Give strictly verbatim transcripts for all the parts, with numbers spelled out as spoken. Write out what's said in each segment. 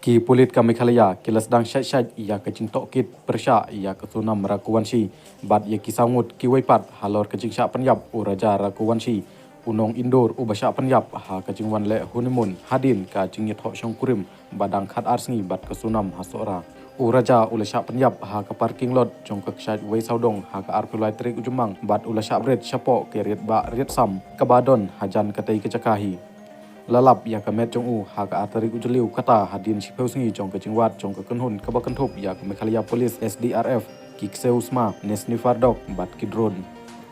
Ki pulit ka Meghalaya ki la sdang shait shait ïa ka jingtohkit pyrshah ïa ka Sonam Raghuvanshi bad ïa ki saw ngut kiwei pat halor ka jingshah pynïap u Raja Raghuvanshi, u nong Indore uba shah pynïap ha ka jingwan leh honeymoon hadien ka jingïathoh shongkurim ba dang khatar sngi bad ka Sonam ha Sohra. U Raja u la shah pynïap ha ka parking lot jong ka kshaid Wei Sawdong ha ka arphew lai tarik u Jymmang bad u la shah bret shapoh ka riat bah riat sam kaba don hajan katei ka jaka hi. La lap ïa ka met jong u ha ka ar tarik u Jylliew kata hadien shiphew sngi jong ka jingwad jong ka kynhun kaba kynthup ïa ka Meghalaya Police, S D R F, ki ksew sma ne sniffer dog bad ki drone.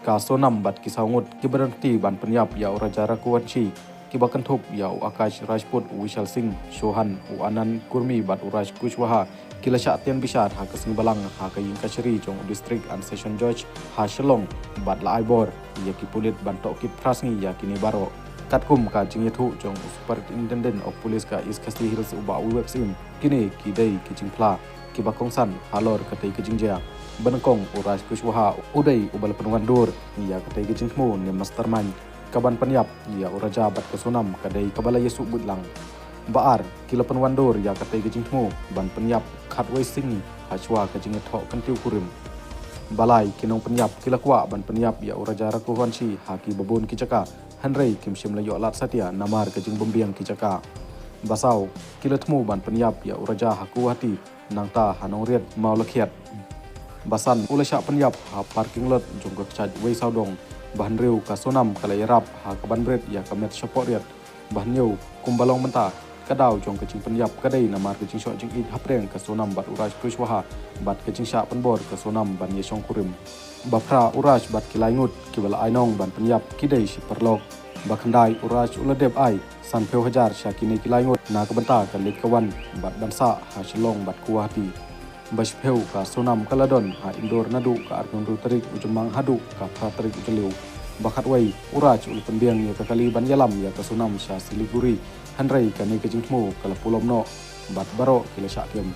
Ka Sonam bad ki saw ngut kiba don kti ban pynïap ïa u Raja Raghuvanshi, kiba kynthup ïa u Akash Rajput, u Vishal Singh Chauhan, u Anand Kurmi bad u Raj Kushwaha, ki la shah tian bishar ha ka sngi Balang ha ka ïing kashari jong u District and Session Judge ha Shillong bad la ai bor ïa ki pulit ban tohkit phra sngi ïa kine baroh. Katkum ka jingïathuh jong u Superintendent of Police ka East Khasi Hills, u Bah Vivek Syiem, kine ki dei ki jingphla kiba kongsan halor katei ka jingjia. Ba nyngkong, u Raj Kushwaha u dei uba la pynwandur ïa katei ka jingthmu ne mastermind ka ban pynïap ïa u Raja bad ka Sonam ka dei kaba la ïasuh buit lang. Ba ar, ki la pynwandur ïa katei ka jingthmu ban pynïap khatwei sngi hashwa ka jingïathoh kyntiew kurim. Ba lai, ki nongpynïap ki la kwah ban pynïap ïa u Raja Raghuvanshi ha kiba bun ki jaka, hynrei kim shym la ïoh lad satia namar ka jingbymbiang ki jaka. Ba saw, ki la thmu ban pynïap ïa u Raja ha Guwahati, nangta ha Nongriat Mawlakhiat. Ba san, u la shah pynïap ha parking lot jong ka kshaid Wei Sawdong. Ba hynriew, ka Sonam ka la ïarap ha ka ban bret ïa ka met shapoh riat. Ba hynñiew, kumba long mynta, ka daw jong ka jingpynïap ka dei namar ka jingshoh jingïeit hapdeng ka Sonam bad u Raj Kushwaha bad ka jingshah pynbor ka Sonam ban ïashongkurim. Ba phra, u Raj bad ki lai ngut kiba la ai nong ban pynïap ki dei shi paralok. Ba khyndai, u Raj u la dep ai sanphew hajar sha kine ki lai ngut na ka bynta ka leit ka wan bad ban sah ha Shillong bad Guwahati. Ba shiphew, ka Sonam ka la don ha Indore naduh ka arphew hynriew tarik u Jymmang haduh ka phra tarik u Jylliew. Ba khatwei, u Raj u la pynbiang ïa ka kali ban ïalam ïa ka Sonam sha Siliguri, hynrei kane ka jingthmu ka la pulom noh bad baroh ki la shah kem.